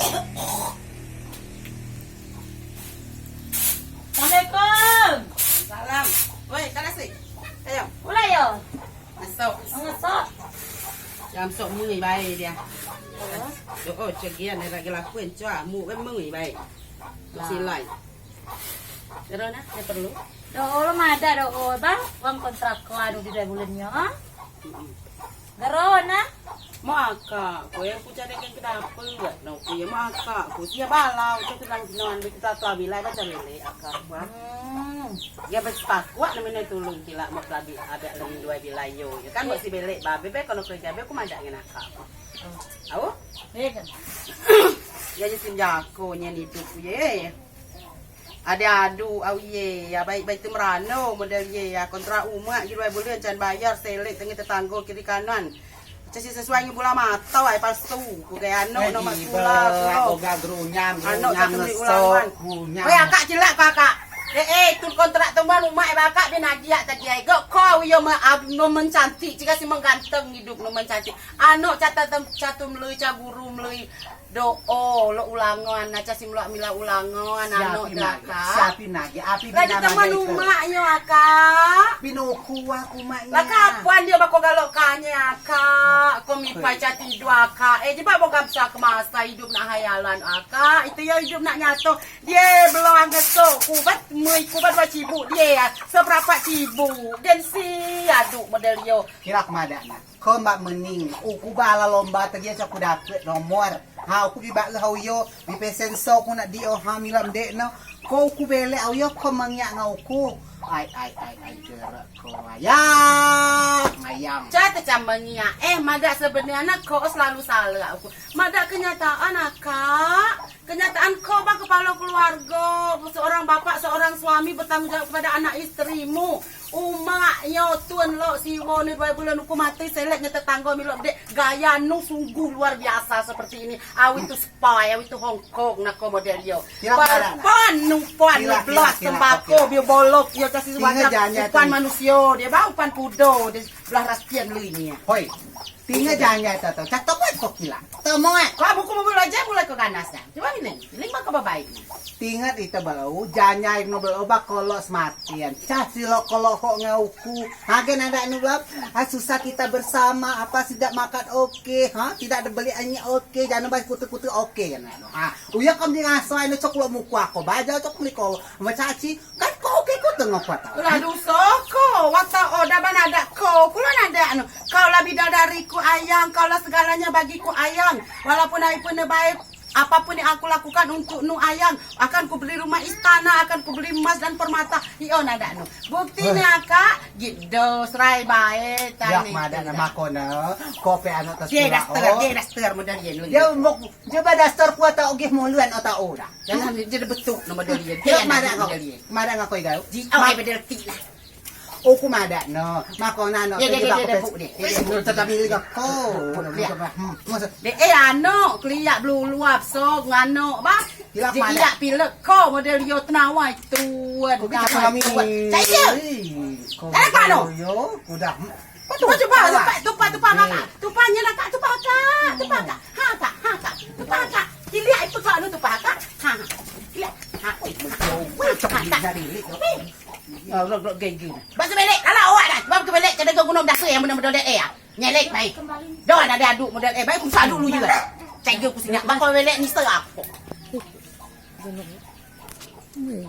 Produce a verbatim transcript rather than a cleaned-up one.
Assalamualaikum. Salam. Woi, kada sih. Ayo. Ulai yo. Masuk. Ngesok. Jam sok mui bae dia. Oh. Yo, oh, cegian lagi lakuin cua mu kan mui bae. Silai. Ero nah, yang perlu. Do'o lo madeak do'o ba, uang kontrak ko anu di bulan nyo. Gero nah. Mak akak ko, yang ku cari kan kenapa? No ku ya mak akak ko, sia balau, cak bilang non, kita telah bilai baca lele akak. Hmm. Ya bes pakuak namanya tulung kila mak telah bi ada lem dua bilai yo. Ya kan besi belek babe be kalau kerja be ku madeak ngen akak. Au? Iya kan. Ya jisim jako nyen idup ye. Ade adu au ye, ya baik-baik tu merano model ye, ya kontra umak jirai bulan can bayar selek tengah tetanggo kiri kanan. Casi sesuai ngi bula mato ai palsu. Ku gaya ano no mak sula. Boga gerunyam, ano gerunyam cakap ni ngesok, ulangan. Gerunyam. Weh akak cilak kakak. Eh eh tu kontrak tu man umak ai bakak bin agiak tadi ai. Gok ko au yo me ab no mencantik cika si mengganteng hidup no mencantik. Ano cata tem catu melui ca guru melui. Do'o lo ulangan, aca si melak mila ulangan, ano daka. Siapi nagi, api lagi teman umak nyo akak. Binuku aku mak nyo. Lah kapan dio bako galok kanye akak? Ko mipai ca tidur akak. Eh jebak boga besak kemasa hidup nak hayalan akak. Itu yo hidup nak nyato. Die beloang gesok kubat mui kubat dua cibu die ya. Seberapa cibu? Gengsi aduk model yo. Kira kemadak nak. Ko mbak mening, uku bala lomba tegi cak ku dapet nomor. Ha uku bi bak le ha uyo, bi pesen so ku nak dio ha milam dek no. Ko uku belek ha uyo ko mengiak ngan uku. Ai ai ai ai gerak ko ayang ayang. Cak tecam mengiak. Eh madak sebenarnya ko selalu salah uku. Madak kenyataan akak. Kenyataan ko ba kepala keluarga, seorang bapak, seorang suami bertanggung jawab kepada anak istrimu. Umak nyo tun lok siwo ni dua bulan uku mati selek nyo tetanggo milo dek gaya nu sungguh luar biasa seperti ini. Awi tu spy, awi tu Hong Kong nako model yo. Perpan nu pan nu belas tembako bio bolok yo kasih sebagai upan manusio dia bau upan pudo dia belah rastian lu ini. Hoi. Tinga janjai tato, tato kuat ko kila. Tato moe. Ko buku mobil aja mulai ko ganas dah. Coba ini, ini mah ko baik. Tinga ita balau, janjai no balau ba kolo sematian. Cah silo kolo hok ngau ku. Hagen ada nu belap. Ah, susah kita bersama, apa tidak makan oke, ha? Tidak ada beli anyi oke, jangan baik kutu-kutu oke kan. Ha, uya kom di ngaso anu cok lo muku ako baja cok beli kolo. Sama caci, Kan ko oke ko tengok wata. Lah duso ko, wata o daban ada ko, kulo ada anu. Kau lah bidadariku ayang, kau lah segalanya bagiku ayang. Walaupun ai pun baik, apapun yang aku lakukan untuk nu ayang, akan ku beli rumah istana, akan ku beli emas dan permata. Io nada nu. Bukti ni akak, gido serai bae tani. Yak madak nama ko ne, ko pe anu tas. Dia daster, dia daster model dia nu. Dia mok Coba dasar kuat tau gih muluan o tau dah. Jangan jadi betuk nama dia. Dia madak ngako. Madak ngako igau. Ji au ai bedel ti lah. Oku madak no. Mako nano. Dia dia dia dia buk dia. Dia dia. Tetapi liga ko. Dia eh ano keliak belulu absok ngano bah. Keliak pilek ko model yo tenawai tuan. Cak iya. Eh kano. Yo udah. Tupa, tupa, tupa, tupa, tupa, kakak. Tupa, nyen, kakak, tupa, kak. Tupa, kak. Ha, kak, ha, kak. Tupa, kak. Kiliak itu, kak, anu, tupa, kak. Ha, ha. Kiliak. Ha, oi. Woi, cok, kak. Bak sebelek, kalau awak dah. Bak sebelek, kada guna dasar yang benar-benar dek, eh, ya. Nyelek, baik. Dah, ada aduk model, eh, baik, ku sadu lu juga. Cek ku sinyak, bak sebelek, ni serak.